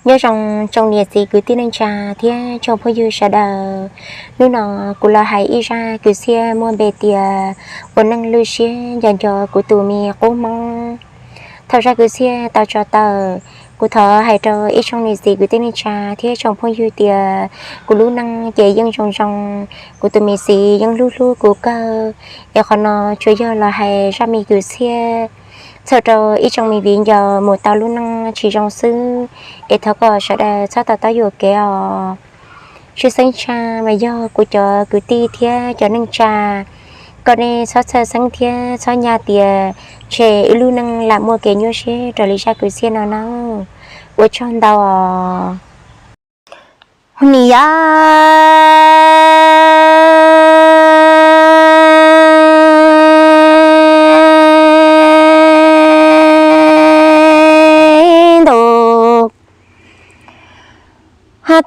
Nyob zoo tsoom niam txiv kwv tij neej tsa thiab tsoom phooj ywg sawv daws. Hnub no kuv los hais ib zaj kwv txhiaj muaj npe tias ua neej lwj siab nco nco kuv tus me qub Hmoob. Thaum zaj kwv txhiaj tau tso tawm, kuv thov hais rau ib tsoom niam txiv kwv tij neej tsa thiab tsoom phooj ywg tias kuv lub neej ces yeej zoo zoo, kuv tus me txiv yeej hlub hlub kuv kawg. Es qhov no tsuas yog los hais zaj me kwv txhiaj txhawm rau ib tsoom me viv ncaus mus tau lub neej tsis zoo xwb, es thov kom sawv daws txhob to taub yuam kev os. Tshwj xeeb tshaj mas yog kuv cov kwv tij thiab cov neej tsa, kom nej txhob txhawj xeeb thiab txhob nyaj tias tshem ib lub neej lam muaj kev nyuaj siab raws li zaj kwv txhiaj no nawb. Ua tsaug ntau os. Nim yog ntu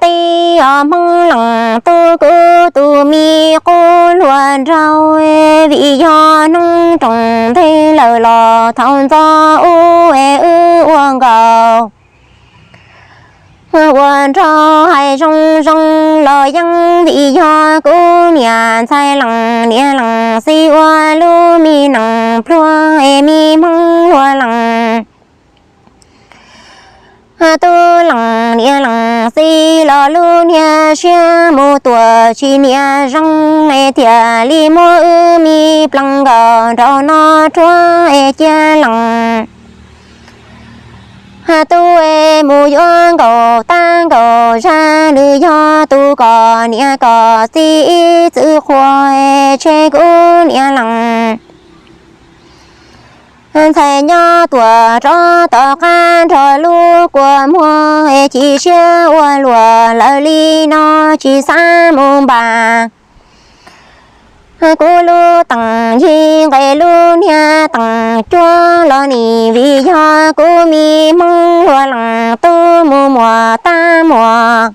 teb os Hmoob Lees, tu kuv tus me qub hluas nraug, vim yog hnub roos ntej lawm los thaum ntxov ub es wb ua nkaus ua nraug hais zoo zoo los yeej vim yog kuv niam ntxhais Lees niam Lees txiv ua lub me nees pluag es me Hmoob hluas Lees. Tub Lees niam Lees txiv los lub niag siab mus tuam tsis niam zoo es thiaj li muab wb me plees nkaus nraum no rhuav es cia Lees tub es mus yuav nkaus tab nkaus zaj, nws yog tus kom niam kom txiv ib txwm qhuas es tshem kuv niam Lees ntxhais nyob tuam rov tom qab nrog lub kua muag es chim siab ua luam lawm li no tsis xav mus npas kuv lub teem yig nqes lub niag teem cuab los nim vim yog kuv me Hmoob hluas Lees tub mus muas tab muas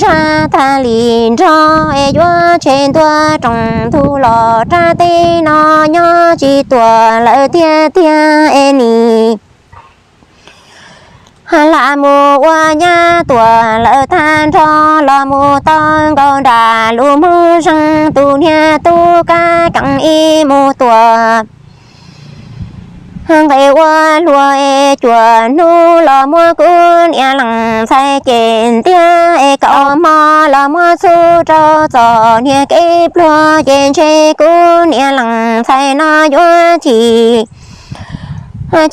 zaj tag li nrog es yuav tshem ntua roos ntug los rab teb no nyob tsis tuam lawm tiag tiag es nim lam mus ua nyab tuam lawm tag nrho los mus tau nkaus nram lub Hmoob Zeeg tus niag tub kab kees ib mus tuam nqes ua luam es cuam hnub los muab kuv niam Lees ntxhais cem ntiab es kaum hmo los muab txhub rau txom niag kev pluag ces ntshe kuv niam Lees ntxhais no yuav chim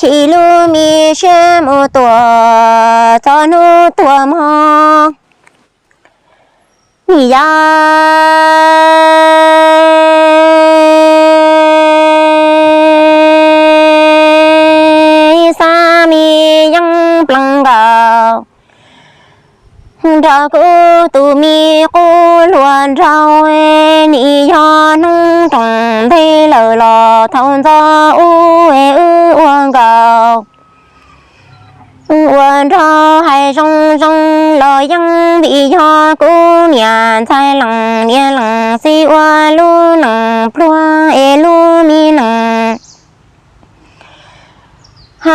chim lub me siab mus tuam txog hnub tuag mog. Nim yog xav me yeeb plees nkaus nrog kuv tus me qub hluas nraug, nim yog hnub roos ntej lawm los thaum ntxov ub es wb ua nkaus ua nraug hais zoo zoo los yeej vim yog kuv niam ntxhais Lees niam Lees txiv ua lub nees pluag es lub me nees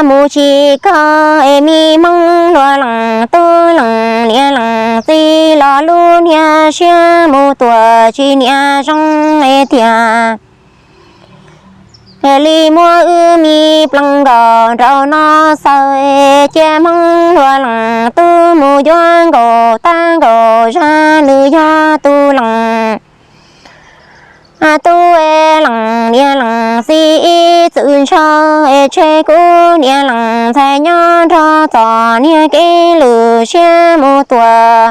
mus tsis kawg es me Hmoob hluas Lees tub Lees niam Lees txiv los lub niag siab mus tuam tsis niam zoo es thiaj li muab wb me plees nkaus nraum no xaws es cia Hmoob hluas Lees tub mus yuav nkaus tab nkaus zaj, nws yog tus Lees tub es Lees niam Lees txiv ib txwm ntshaw es tshem kuv niam Lees ntxhais nyob nrog txom niag kev lwm siab mus tuam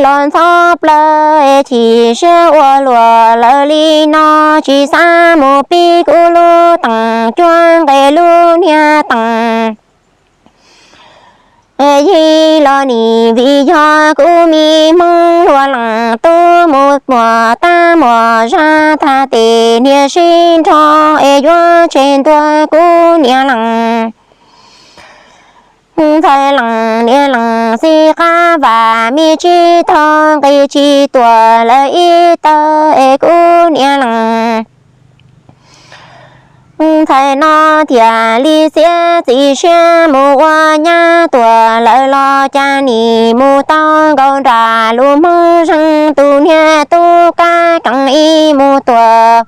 los ntxhov plaws es chim siab ua luam lawm li no tsis xav mus pib kuv lub teem cuab nqes lub niag teem yig los nim vim yog kuv me Hmoob hluas Lees tub mus muas tab muas zaj tag tes niag sib nrog es yuav tshem ntua kuv niam Lees ntxhais Lees niam Lees txiv qab vam me tsib taug nqis tsis tuam lawm ib tawg es kuv niam Lees Ntxhais no thiaj li txiav txim siab mus ua nyab tuag lawm los cas nim mus tau nkaus nram lub Hmoob Zeeg tus niag tub kab kees ib mus tuag.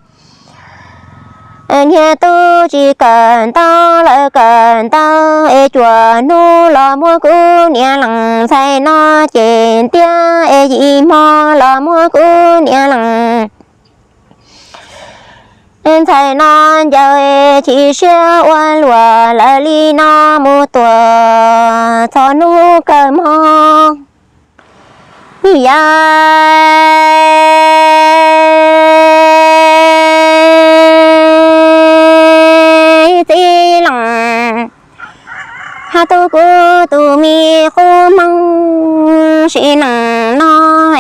Niag tub tsis kawm ntau lawm kawm ntau es cuaj hnub los muab kuv niam lees. Ntxhais no ces ntiab es yim hmo los muab kuv niam lees. Ntxhais no ncaws es chim siab ua luam lawm li no mus tuag txog hnub kawg hmo. Yog txiv lees, hab tub kuv tus me qub Hmoob sim neej no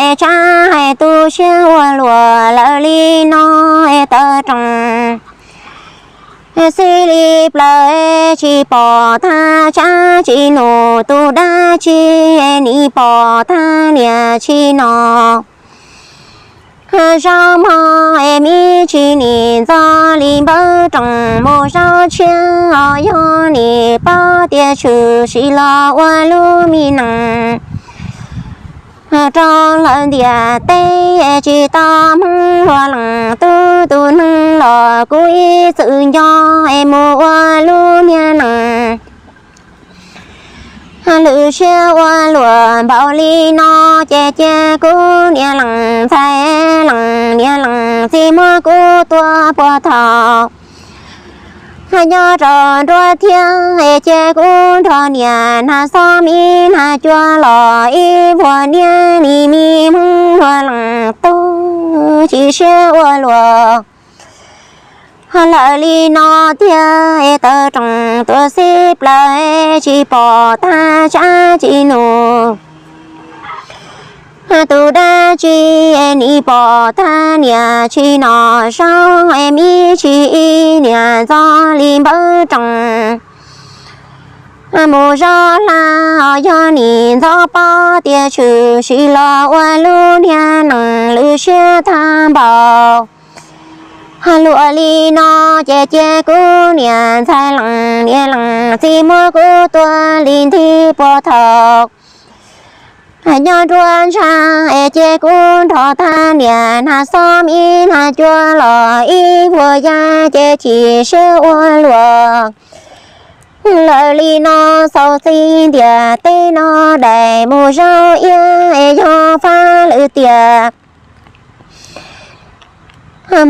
es tsam hais tu siab ua luam lawm li no es tawv roos. Xib li plaws tsis pom tag tsab tsis num tus dab tsi, nim pom tag niam tsis nom. Zaub mog es me tsis nim ntxo li npawb roos mus zaub tshiab os, yog nim paub tias tshwm sim los ua lub me nees rau lawv ntiaj teb tsis tau Hmoob hluas lees. Tub tus neeg los kuv ib txwm nco es mus ua lub niag nees lwm siab ua luam npaum li no ces cia kuv niam lees, ntxhais lees, niam lees txiv muab kuv tua puag thaum nyob rau nruab thiab es cia kuv nrog niam nag xob mi nag cua los ib vuag niab nim me Hmoob hluas lees tub chim siab ua luam lawm li no tiag es tawv roos tuaj xib plaws tsis pom tag tsab tsis num tus dab tsi, nim pom tag niam tsis nom, zaub es me tsis ib niam ntxo li npawb roos mus zaub hla os, yog nim ntxov paub tias tshwm sim los ua lub niag nees lwm siab tag npaum luam li no ces cia kuv niam, ntxhais lees, niam lees txiv muab kuv tua li nthi puag thaum nyob nruab ntsha es cia kuv nrog tag niam nag xob mi nag cua los ib vuag ya ces chim siab ua luam lawm li no. Xaus txij ntiaj teb no daim mus zaub iab es yog fab lwm tiam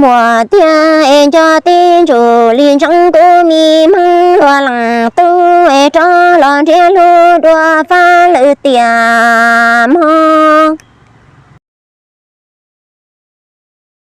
muaj tiag es nco tib ntsum li ntseeb kuv me Hmoob hluas lees tub es rov los nrhiav hlub dua fab lwm tiam